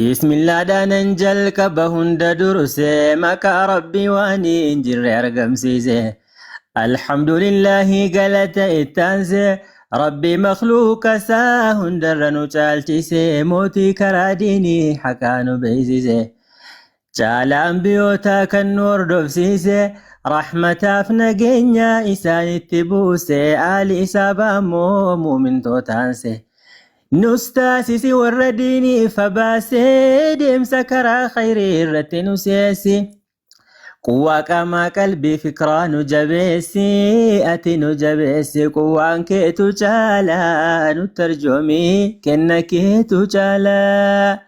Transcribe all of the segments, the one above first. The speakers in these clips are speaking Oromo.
Bismillaadhaanan jalqaba hunda dursee maqaa Rabbii waan hin jirre argamsiise. Alhamdulillaahi galata ittaanse Rabbii makhluuqa isaa hundarra nu caalchise mootii karaa diinii haqaa nu beeksise. Caalaan biyootaa kan nu hordofsiise rahmataaf nageenya isaanitti buuse aali isaa baammoo mu'mintootaanse. Nus taasisi warra diinii ifa baasee deemsa karaa khayrii irratti nu seesi. Quwwaa qaamaa qalbii fikraa nu jabeessi ati nu jabeessi quwwaan keetu caalaa nu tarjoomi kenna keetu caalaa.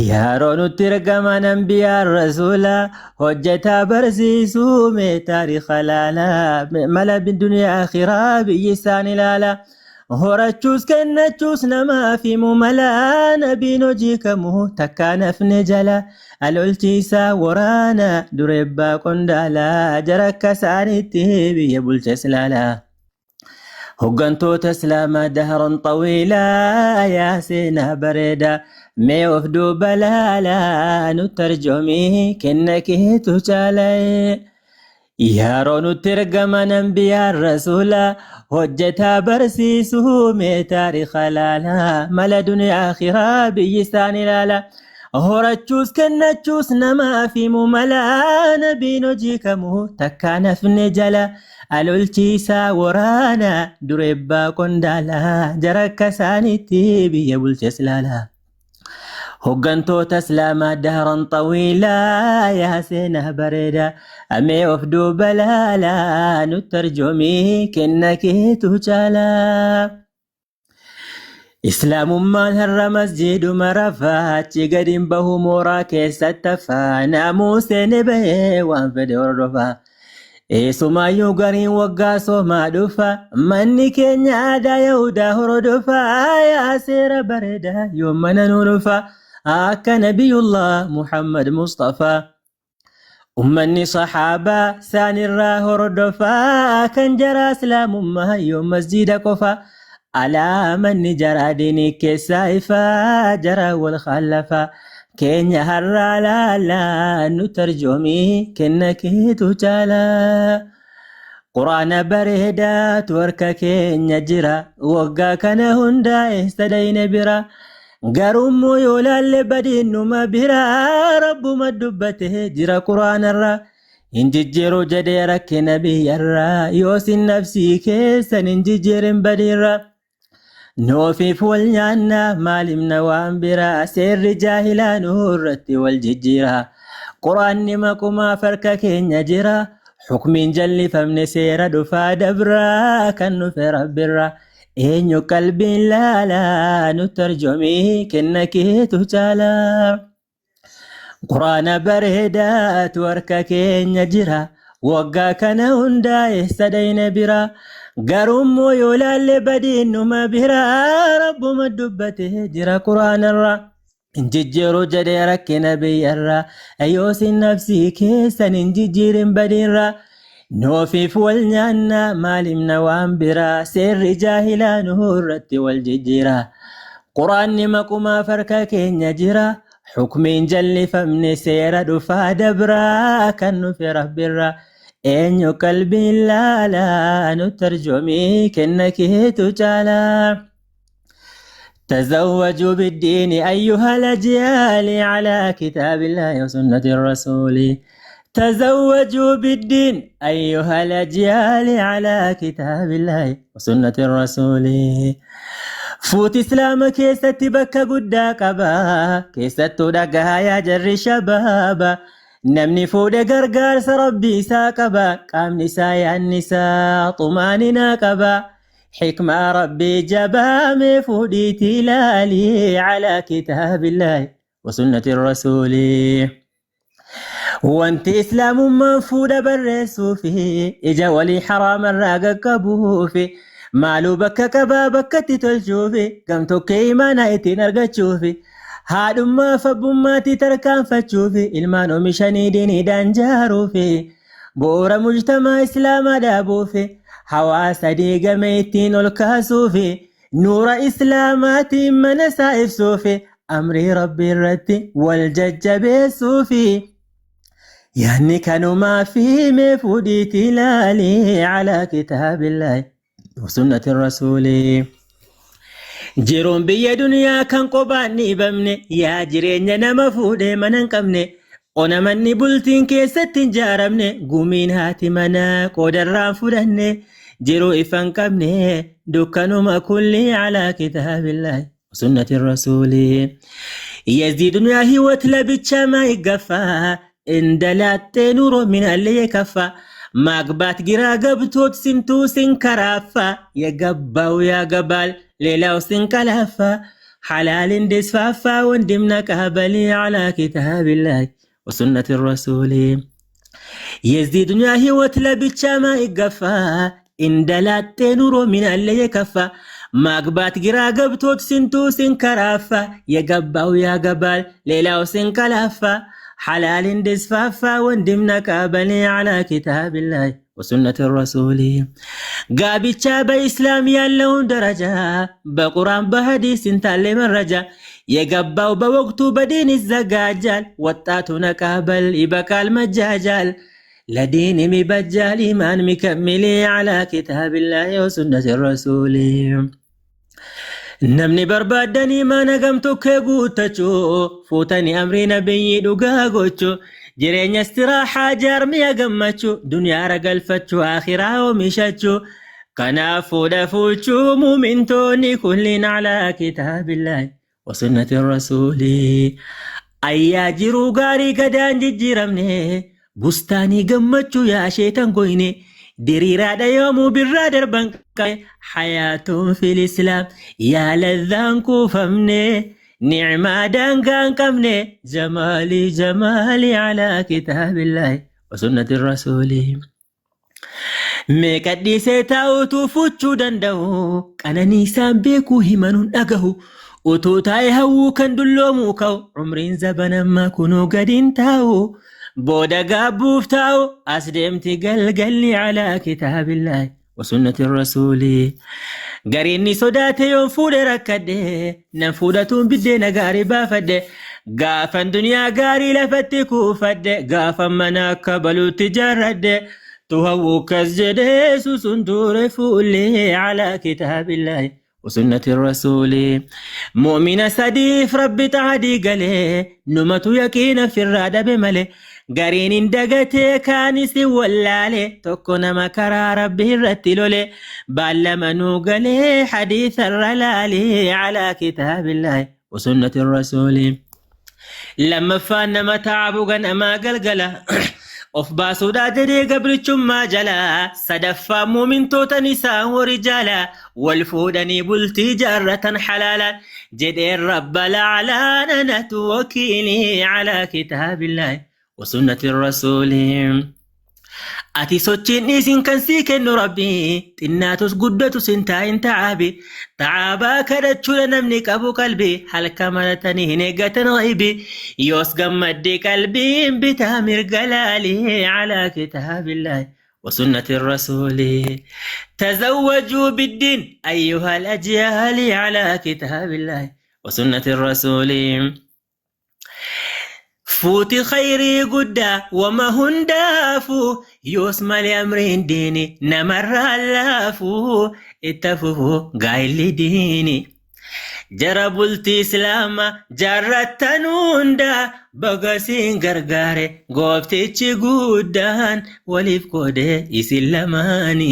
Yeroo nutti ergaman anbiyaan rasuula hojjetaa barsiisuu mee taariika laala mala duniyaa akhiraa biyyi isaan ilaala. Horachuus kennachuus namaaf himu mala nabiin hojii kamuu takkaa nafne jala alolchiisaa waraana dureebbaa qondaala jara akka isaaniitti biyya bulches laala. Hoggantoota Islaamaa dahran xawiilaa yaa seenaa bareeda mee of duuba laalaa nu tarjoomii kenna keetu caalee. Yeroo nutti ergaman anbiyaan rasuula hojjetaa barsiisuu mee taariika laalaa mala duniyaa akhiraa biyyi isaan ilaala. Horachuus kennachuus namaaf himu mala nabiin hojii kamuu takkaa nafne jala alolchiisaa waraana dureebbaa qondaalaa jara akka isaaniitti biyya bulches laala. Hoggantoota Islaamaa dahran xawiilaa yaa seenaa bareeda amee of duuba laalaa nu tarjoomii kenna keetu caalaa. Islaamummaan har'a masjiiduma rafaa achi gadi hin bahu mooraa keessatti hafaa namuu seene bahee waan fedhe hordofaa. Eesumaayyuu gariin waggaa soomaa dhufa manni keenya aadaa Yahudaa hordofa yaa seera bareedaa yoo mana nu dhufa akka nabiyullah Muhammad Mustafaa. Ummanni sahaabaa saanirraa hordofaa kan jaraa islaamummaa yoo masjiida qofa alaa manni jaraa diinii keessaa ifaa jaraa wal khaalafaa keenya har'aa laalaa nu tarjoomii kenna keetu caalaa. Quraana bareedaatu harka keenya jira waggaa kana hundaa eessa dhayne bira garuummoo yoo laalle badiin numa bira rabbuma dubbate jira quraanarra hin jijjiiru jedhee rakkina biyyarra yoo sin nafsii keessan hin jijjiirin badiirra. Nuufiif wal nyaanna maalimna waan biraa seerri jaahilaa nurratti wal jijjiira. Quraanni maqumaaf harka keenya jira. Hukmiin jallifamne seera dhufaa dabraa kan dhufe rabbirra. Eenyu qalbiin laalaa nu tarjomii kenna keetu caalaa. Quraana bareedaatu harka keenya jira. Waggaa kana hundaa eessa dhayne bira. Garuummoo yoo laalle badiin numa bira. Rabbuma dubbate jira quraanarra. Hin jijjiiru jedhee rakkina biyyarra. Yoo sin nafsii keessan hin jijjiirin badiirra. Nuufiif wal nyaanna maalimna waan biraa. Seerri jaahilaa nurratti wal jijjiira. Quraanni maqumaaf harka keenya jira. Hukmiin jallifamne seera dhufaa dabraa kan dhufe rabbirra. Eenyu qalbiin laalaa nu tarjoomii kenna keetu caalaa. تزوجوا بالدين أيها الأجيال على كتاب الله وسنة الرسول تزوجوا بالدين أيها الأجيال على كتاب الله وسنة الرسول Fuuti Islaama keessatti bakka guddaa qaba. Keessattuu dhagahaa yaa jarri shabaaba. Namni fuudhe gargaarsa rabbii isaa qaba. Qaamni isaa yaadni isaa xumaaninaa qaba. Xikmaa rabbii jabaa mee fuudhiitii ilaalii calaa kitaabillaahi wa sunnati rasuulii. Wanti islaamummaan fuudha barreessuufi ija walii haraamarraa qaqqabuufi maaluu bakka qabaa bakkatti tolchuufi gamtokkee imaanaa ittiin argachuufi haadhummaaf abbummaatti tarkaanfachuufi ilmaan oomishanii diiniidhaan jaaruufi bu'uura mujtamaa islaamaa dhaabuufi hawaasa diigame ittiin ol kaasuufi nuura islaamaatiin mana isaa ibsuufi Amrii Rabbii irratti wal jajjabeessuufi. Yaanni kanumaa fi mee fuudhiitii ilaali calaa kitaabillaahi wa sunnati rasuulii. Jiruun biyya duniyaa kan qobaan dhiibamne yaa jireenya nama fuudhee mana hin qabne ona manni bultiin keessatti hin jaaramne gumiin haati manaa qoodarraan fudhanne jiruu ifa hin qabne dukkanuma kulli calaa kitaabillaahi wa sunnati rasuulii. የዚህ ዱንያ ህይወት ለብቻ ማይገፋ እንደላጤ ኑሮ ምን አለ የከፋ ማግባት ግራ ገብቶት ስንቱ ሲንከራፋ የገባው ያገባል ሌላው ሲንቀላፋ ሐላል እንዲስፋፋ ወንድም ነቃ በል على كتاب الله وسنة الرسول። የዚህ ዱንያ ህይወት ለብቻ ማይገፋ እንደላጤ ኑሮ ምን አለ የከፋ ማግባት ግራ ገብቶት ስንቱ ሲንከራፋ የገባው ያገባል ሌላው ሲንቀላፋ ሐላል እንዲስፋፋ ወንድም ነቃ በል على كتاب الله وسنة الرسول። ጋብቻ በኢስላም ያለውን ደረጃ በቁርአን በሐዲስ እንታለ መረጃ የገባው በወቅቱ በዲን ይዘጋጃል። ወጣቱ ነቃ በል ይበቃል መጃጃል ለዲን የሚበጃል ኢማን ሚከሚል على كتاب الله وسنة الرسول። Namni barbaaddanii mana gamtokkee guuttachuu fuutanii amrii nabiyyi dhugaa gochuu jireenya istiraahaa jaarmiya gammachuu duniyaa galfachuu akhiraa oomishachuu kanaaf fuudha fuuchuu muumintoonni kulliin على كتاب الله وسنة الرسول. Ayyaa jiruu gaarii gadaan jijjiiramne bustaanii gammachuu yaa sheetan goyne diriiraadha yoomuu birraa darban qabe حياة في الإسلام yaa lazzaan kuufamne nicmaa daangaan qabne jamaalii jamaalii على كتاب الله وسنة الرسول. Meeqa dhiisee taa'utu fuchuu danda'u qananiisaan beekuu himanuun dhagahu utuu taa'ee hawwuu kan dulloomuu ka'u umriin zabanammaa kunuu gadiin taa'u booda gaabbuuf taa'u as deemti galgalli على كتاب الله وسنة الرسول. Gariinni sodaate yoon fuudhe rakkadhe nan fuudhatuun biddeena gaarii baafadhe gaafan duniyaa gaarii lafatti kuufadhe gaafan mana akka baluutti ijaarradhe tuhawwu kas jedhee susun ture fuullee على كتاب الله وسنة الرسول. Mu'mina sadiif rabbi xaadii galee numatu yaqiina firraa dhabe malee gariin hin dagatee kaanis hin wallaale tokko nama karaa rabbi irratti lole baallama nuu galee hadiisarra laalee على كتاب الله وسنة الرسول. Lammaffaan nama taabu ganamaa galgala of baasuudhaa jedhee gabrichummaa jalaa sadaffaa muumintootan isaan warri jaalaa wal fuudhanii bultii jaarratan halaalaan jedheen rabba laalaan anatu wakiilii على كتاب الله وسنة الرسول. Ati sochiin dhiisin kan sii kennu rabbi xinnaatus guddatus hin taa'in ta'aabi ta'aabaa kadhachuudha namni qabu qalbi halka maratanii hin eeggatan ghaybi yoos gammaddi qalbiin bitaa mirga laalii على كتاب الله وسنة الرسول. تزوجوا بالدين أيها الأجيال على كتاب الله وسنة الرسول. Fuuti khayrii guddaa wama hundaafuu yoos malee amriin diini namarraa laafuu itti fufuu gaa'illi diini. Jara bultii islaamaa jaarrattan hundaa baga siin gargaare gooftichi guddaan waliif qoodee isin lamaani.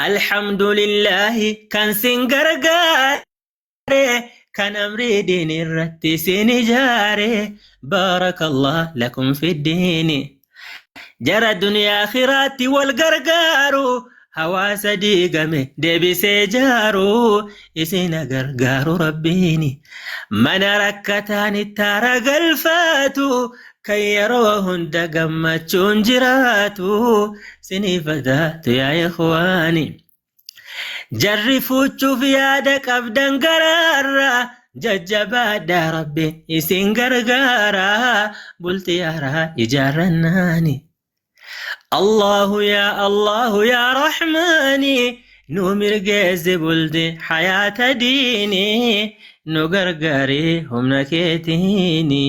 Alhamdulillahi kan sin gargaare kan amrii diin irratti isin ijaare بارك الله لكم في الدين. Jara duniyaa akhiraatti wal gargaaru hawaasa diigame deebisee jaaru isin gargaaru rabbiini. Mana rakkataan itti aara galfaatu kan yeroo hunda gammachuun jiraatu siniif taatu yaa ikhwaani. Jarri fuuchuuf yaada qabdan garaarra jajjabaadha rabbi isin gargaara bultii haaraa ijaarrannaani. الله يا الله يا رحماني nu mirgeessi bulti hayaata diinii. Nu gargaari humna keetiini.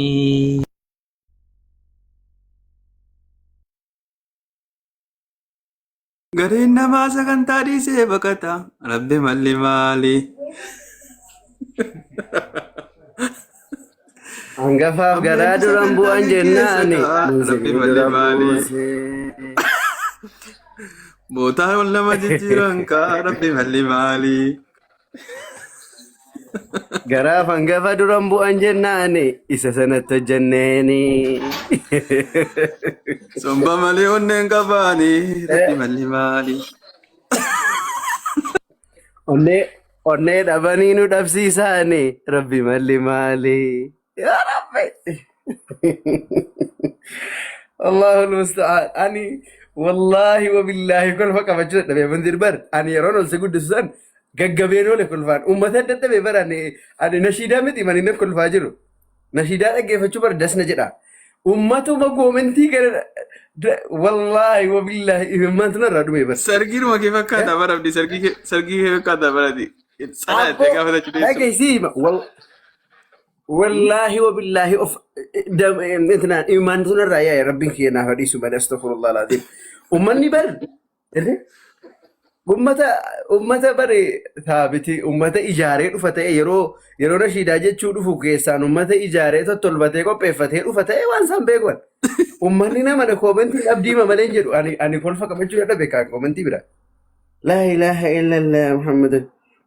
Gareen namaa sagantaa dhiisee baqata. Rabbi malli maali? Hangafaaf garaa Ammeenni duran sagantaa bu'an geggeessa jennaani ta'a. Rabbi munzirri malli dura maali? buuse. Bootaan ol nama jijjiiran kaa. Rabbi malli maali? Garaaf hangafa duran bu'an jennaani isa sanatti hojjenneeni. Somba malee onneen qabaani. Rabbi malli maali? Onnee onnee dhabanii nu dhabsiisaani rabbi malli maali. Yaa Rabbi. Allahu musta'an. Ani wallaahi wabillaahi kolfa qabachuu dadhabee munzir bar ani yeroon ol si guddisu san gaggabeen oole kolfaan uummata dadhabee bar ani nashiidaa miti mani nan kolfaa jiru. Nashiidaa dhaggeeffachuu bar dasna jedha. Uummatuma goomentii gara wallaahi wabillaahi imimmaantu narraa dhume bar. Sargiinuma kee fakkaata bara abdii sargii kee fakkaata bara ati. Tsanaa Abboo itti gaafa tachu teessu. dhageessii hima. Wallaahi wabillaahi of intinaan imaantu narraa yaa'e rabbiin kiyya naaf dhiisu malee astaghfirullah alaaziim. Uummanni bar ummata ummata bare saabiti ummata ijaaree dhufa ta'e yeroo yeroo nashiidaa jechuu dhufu keessaan ummata ijaaree tottolfatee qopheeffatee dhufa ta'e waan isaan beekan. Ummanni nama na koomentii abdii malee hin jedhu ani kolfa qabachuu dadhabe kaan koomentii bira. Laa ilaaha illallah Muhammadun.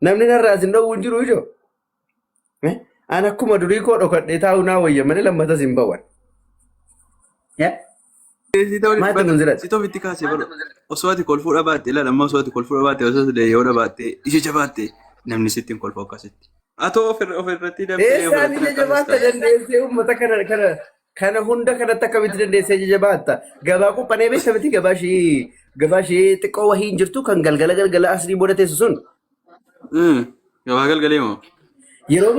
Namni narraa isin dhowwu hin jiru ijoo. Eh? An akkuma durii koo dhokadhee taa'uu naa wayya malee lammatas hin bawan. Eh? Maatti mun jiran. Si ta'u itti kaasee baru. Osoo ati kolfuu dhabaatte ilaala amma osoo ati kolfuu dhabaatte osoo ati yoo dhabaatte ija jabaatte namni sitti hin kolfu akkasitti. Atoo ofirratti dabtee Eessaan ofirratti ija naqqabsiista. jabaatta dandeessee uummata kana hunda kanatti akkamitti dandeessee ija jabaatta? Gabaa quphanee beekta miti gabaa ishii xiqqoo wahii hin jirtu kan galgala galgala asrii booda teessu sun. Gabaa galgalee moo? Yeroo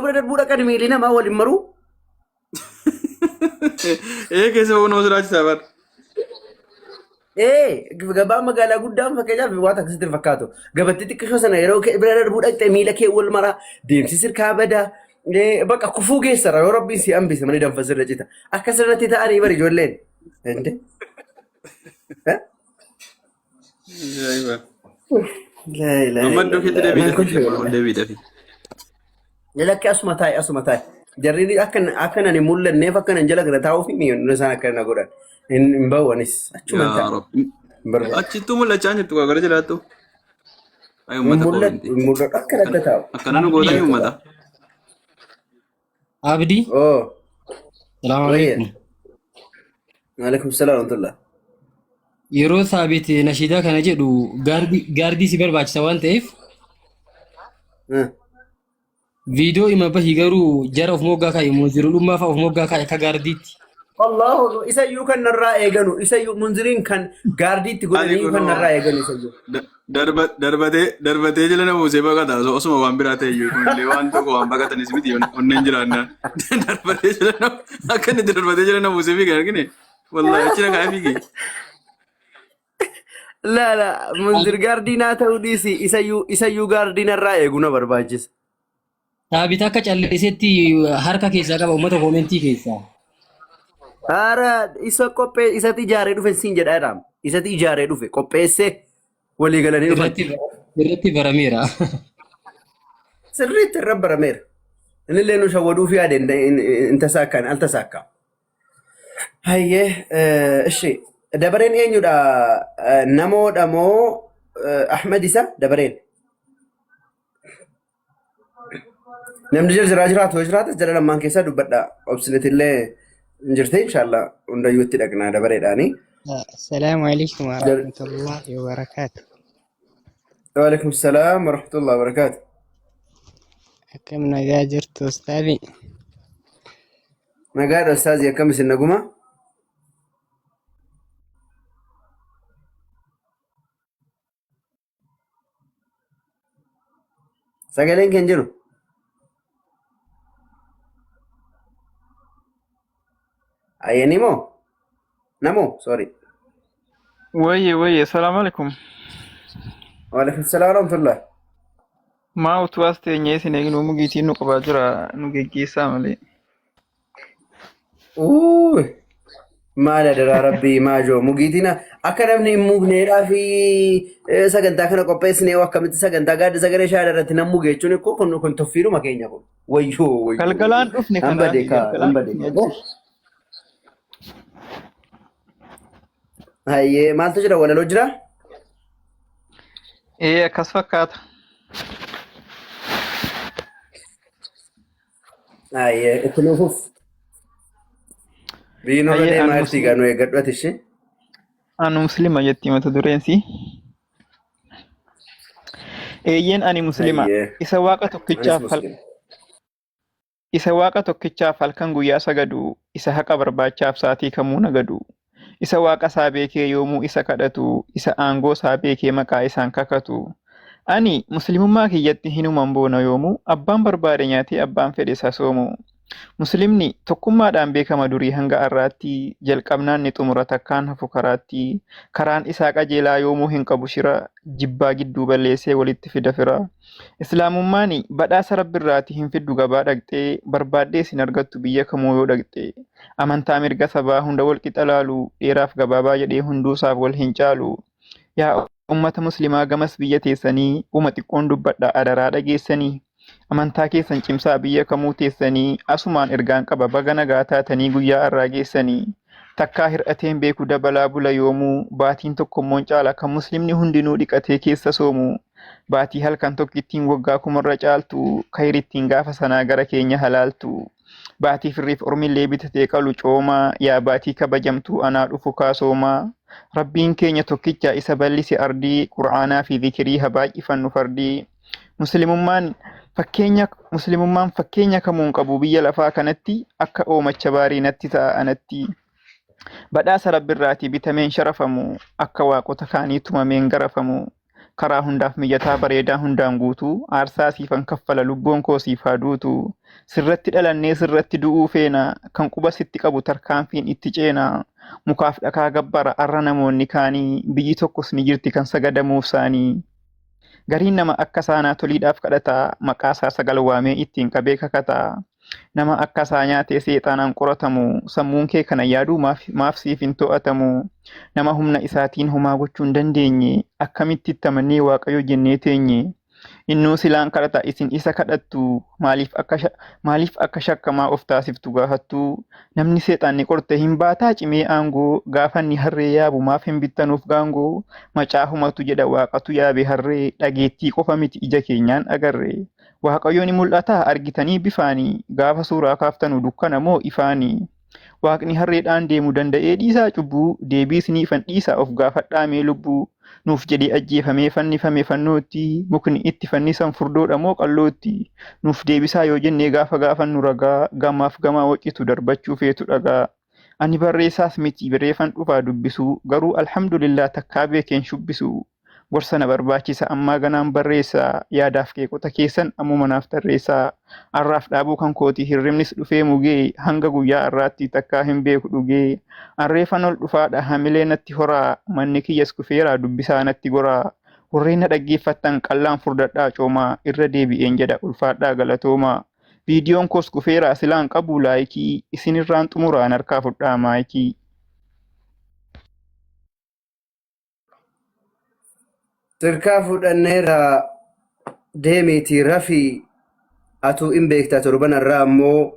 bira darbuu dhaqan miilli namaa waliin maruu. Ee keessa ba'uu nama sodaachisaa bara. Ee gabaa magaalaa guddaan fakkeenyaaf waan akkasitti hin fakkaatu. Gabattii xiqqishoo sana yeroo bira darbuu dhaqxe miila kee wal maraa deemsi sirkaa badaa bakka kufuu geessara yoo rabbiin si hambise malee danfa sirra cita. Akka sirratti ta'anii bari ijoolleen. Ende? Eh? Ajaa'iba. Laa ilaaha Amma iddoo keetti illallah. deebii Naan dafi. kolfe Ol wallahi. deebii dafi. Lakki asuma taa'e asuma taa'e. Jarri akka nan hin mul'anneef akka nan jala gara taa'uuf mi'oonni isaan akka na godhan. Hin ba'uanis achuman Yaa taa'e. Rabbi. Hin barbaadu. Achittuu mul'achaa hin jirtu gara jalaattu. Ay Hin uummata mul'atu koominti. hin mul'atu akka adda taa'u. Akkana nu gootanii Akka uummata. taa'u. Abdii, Oo salaamu wayya. alaikum. Waalaikum salaam warahmatullah. Yeroo saabit nashiidaa kana jedhu gaardii si barbaachisa waan ta'eef viidiyoo ima bahi garuu jara of moggaa kaa'i munzirudhummaa fa'a of moggaa kaa'i akka gaardiitti. Allahu isayyuu kan narraa eeganu isayyuu munziriin kan gaardiitti Ani godhaniyyuu kan kunoo narraa eeganu isayyuu. Darbatee jala na buusee baqata. Osuma waan biraa ta'e iyyuu kunillee waan tokko waan baqatanis miti onneen jiraannaan. Darbatee jala na akka inni darbatee jala na buusee fiige argine. Wallahi achi na kaa'ee fiige. La la munzir gaardii naa ta'uu dhiisi isayyuu gaardii narraa eegu na barbaachisa. Saabit akka callisetti harka keessaa qaba uummata koomentii keessaa. Haara isa qophee isatti ijaaree dhufe siin jedhaa jedhama. Isatti ijaaree dhufe qopheessee walii galanii dhufan. Irratti barameera. Sirriitti irra barameera. Innillee nu shawwaduuf yaade hin tasaakkaan al tasaakkaa. Hayyee ishi dabareen eenyudha? Namoodha moo Ahmed isa dabareen? Namni jira jiraatu yoo jiraates jala lammaan keessaa dubbadha. Obsinetillee hin jirte inshallah hundayyuu itti dhaqnaa dabareedhaani. السلام عليكم ورحمة الله وبركاته. Waalaikum salaam wa rahmatullahi wa barakaatu. Akkam nagaa jirtu ustaadhi? Nagaadha ustaazii akkam isin naguma? Sagaleen kan jiru? Ayyanii moo? Namoo? Sorry. Wayye wayye, salaam alaikum. Waalaikum salaam wa rahmatullah. Maa utuu as teenyee isin eegnu mugiitiin nu qabaa jira nu geggeessaa malee. Uuuy. Maal adaraa rabbii maajoo mugiitiin akka namni hin mugneedhaa fi sagantaa kana qopheessinee akkamitti sagantaa gaaddisa garee shaada irratti nam muge jechuun kun kun kun tuffiidhuma keenya kun. Wayyoo wayyoo Galgalaan wayyoo. dhufne Nan bade kanaafi kaa nan galgalaan bade dhufne kaa. achi. Hayyee maaltu jira walaloo jira? Ee akkas fakkaata. Hayyee itti nuufuuf. Biyyi nurra Hayyee deemaa ani jirti musliima gaa nu eeggadhu ati ishee. anu muslima jetti mata dureensi. Eeyyeen ani muslima Hayyee isa waaqa anis tokkichaaf hal muslima. isa waaqa tokkichaaf halkan guyyaa sagadu isa haqa barbaachaaf saatii kamuu nagadu isa waaqa isaa beekee yoomuu isa kadhatu isa aangoo isaa beekee maqaa isaan kakatu. Ani muslimummaa kiyyatti hinuman boona yoomuu abbaan barbaade nyaatee abbaan fedhe isa soomu. Muslimni tokkummaadhaan beekama durii hanga har'aatti jalqabnaan ni xumura takkaan hafu karaatti karaan isaa qajeelaa yoomuu hin qabu shira jibbaa gidduu balleessee walitti fida fira. Islaamummaan badhaasa rabbirraati hin fiddu gabaa dhaqxee barbaaddees hin argattu biyya kamuu yoo dhaqxe. Amantaa mirga sabaa hunda wal qixa laalu dheeraaf gabaabaa jedhee hunduusaaf wal hin caalu. Yaa ummata muslimaa gamas biyya teessanii uma xiqqoon dubbadha adaraa dhageessanii. Amantaa keessan cimsaa biyya kamuu teessanii asumaan ergaan qaba baga nagaa taatanii guyyaa har'aa geessanii. Takkaa hir'ateen beeku dabalaa bula yoomuu baatiin tokkommoon caala kan muslimni hundinuu dhiqatee keessa soomu. Baatii halkan tokkittiin waggaa kumarra caaltu kayrittiin gaafa sanaa gara keenya halaaltu. Baatii firriif ormillee bitatee qalu coomaa yaa baatii kabajamtuu anaa dhufu kaasoomaa. Rabbiin keenya tokkicha isa bal'ise ardii qur'aanaa fi zikirii haa baay'ifannu fardii. Muslimummaan fakkeenya muslimummaan fakkeenya kamuun qabu biyya lafaa kanatti akka oomacha baarii natti ta'a anatti. Badhaasa rabbirraatii bitameen sharafamu akka waaqota kaanii tumameen garafamu. Karaa hundaaf mijataa bareedaa hundaan guutuu aarsaa siifan kaffala lubbuun koo siif haa duutu. Sirratti dhalannee sirratti du'uu feena kan quba sitti qabu tarkaanfiin itti ceena. Mukaaf dhakaa gabbara arra namoonni kaanii biyyi tokkos ni jirti kan sagadamuuf saanii. Gariin nama akka saanaa toliidhaaf kadhataa maqaa isaa sagal waamee ittiin qabee kakataa. Nama akka isaa nyaatee seexaanaan qoratamu sammuun kee kana yaaduu maaf, maaf siif hin to'atamu. Nama humna isaatiin homaa gochuu hin dandeenye akkamitti itti amannee waaqayyo jennee teenye. Innuu silaan kadhata isin isa kadhattu maaliif akka sha- maaliif akka shakkamaa of taasiftu gaafattu. Namni seexaanni qorte hin baataa cimee aangoo gaafanni harree yaabu maaf hin bittanuuf gaangoo macaafumatu jedha waaqatu yaabe harree dhageettii qofa miti ija keenyaan agarre. Waaqayyo ni mul'ataa argitanii bifaanii gaafa suuraa kaaftanu dukkana moo ifaanii. Waaqni harreedhaan deemu danda'ee dhiisaa cubbuu deebii isiniifan dhiisaa of gaafadhaa mee lubbuu. Nuuf jedhee ajjeefamee fannifame fannootti mukni itti fannisan furdoodha moo qallootti. Nuuf deebisaa yoo jennee gaafa gaafannu ragaa gamaaf gamaa waccitu darbachuu feetu dhagaa. Ani barreessaas miti reefan dhufaa dubbisuu garuu alhamdulillah takkaa beekeen shubbisu. Gorsa na barbaachisa ammaa ganaan barreessaa yaadaaf qeeqota keessan ammuma naaf tarreessaa. Arraaf dhaabuu kan kooti hirribnis dhufee mugee hanga guyyaa arraatti takkaa hin beeku dhugee. Arreefan ol dhufaadha hamilee natti horaa manni kiyyas kufeeraa dubbisaa natti goraa. Warreen na dhaggeeffattan qallaan furdadhaa coomaa irra deebi'een jedha ulfaadhaa galatoomaa. Viidiyoon koos kufeeraa silaan qabu laayikii isinirraan xumuraan harkaa fudhaa maayikii. Sirkaa fudhanneerra deemiitii rafii atuu in beektaa torban irraa ammoo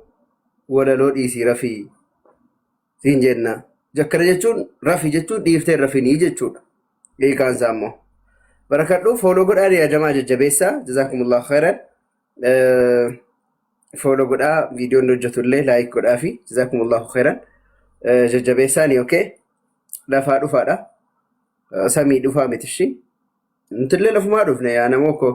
walaloo dhiisii rafii siin jenna. Jakkana jechuun rafii jechuun dhiiftee rafinii jechuudha. Hiikaan isaa immoo. Barakadhu follow godhaa yaadamaa jajjabeessaa. Jazaakumullahu khairan. Follow godhaa viidiyoon hojjetu illee like godhaa fi jazaakumullahu khairan. Jajjabeessaani okay. Lafaa dhufaadha. Samii dhufaa miti ishii. Nutillee lafumaa dhufne yaa namoo koo.